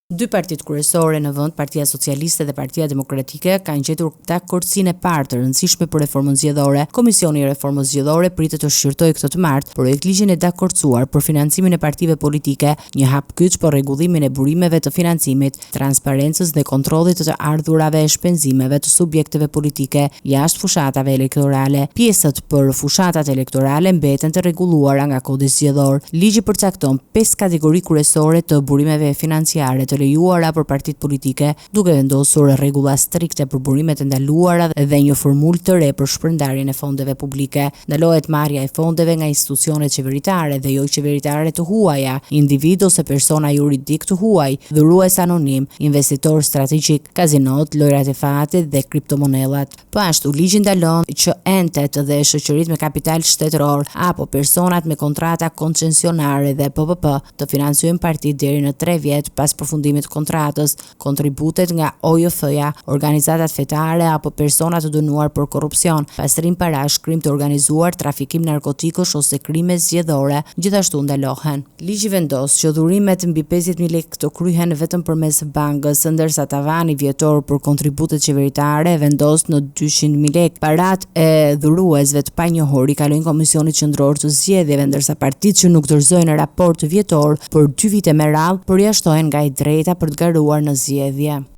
Dy partitë kryesore në vend, Partia Socialiste dhe Partia Demokratike, kanë gjetur dakordësinë e parë të rëndësishme për reformën zgjedhore. Komisioni i Reformës Zgjedhore pritet të shqyrtojë këtë të martë projektligjin e dakordësuar për financimin e partive politike, një hap kyç për rregullimin e burimeve të financimit, transparencës dhe kontrollit të të ardhurave e shpenzimeve të subjekteve politike jashtë fushatave elektorale. Pjesët për fushatat elektorale mbeten të rregulluara nga Kodi Zgjedhor. Ligji përcakton pesë kategori kryesore të burimeve financiare të lejuara për partitë politike, duke vendosur rregulla strikte për burimet e ndaluara dhe një formulë të re për shpërndarjen e fondeve publike. Ndalohet marrja e fondeve nga institucionet qeveritare dhe joqeveritare të huaja, individë ose persona juridikë të huaj, dhurues anonimë, investitorë strategjikë, kazinot, lojërat e fatit dhe kriptomonedhat. Po ashtu, ligji ndalon që entet dhe shoqëritë me kapital shtetëror apo personat me kontrata koncesionare dhe PPP të financojnë partitë deri në tre vjet pas përfundimit të kontratës, kontributet nga OJF-ja, organizatat fetare apo persona të dënuar për korrupsion, pastrim parash, krim të organizuar, trafikim narkotikësh ose krime zgjedhore, gjithashtu ndalohen. Ligji vendos që dhurimet mbi 50.000 lekë të kryhen vetëm përmes bankës, ndërsa tavani vjetor për kontributet qeveritare vendos në 200.000 lekë. Paratë e dhuruesve të panjohur i kalojnë Komisionit Qendror të Zgjedhjeve, ndërsa partitë që nuk dorëzojnë raport vjetor për dy vite me radhë përjashtohen nga e drejta për të garuar në zgjedhje.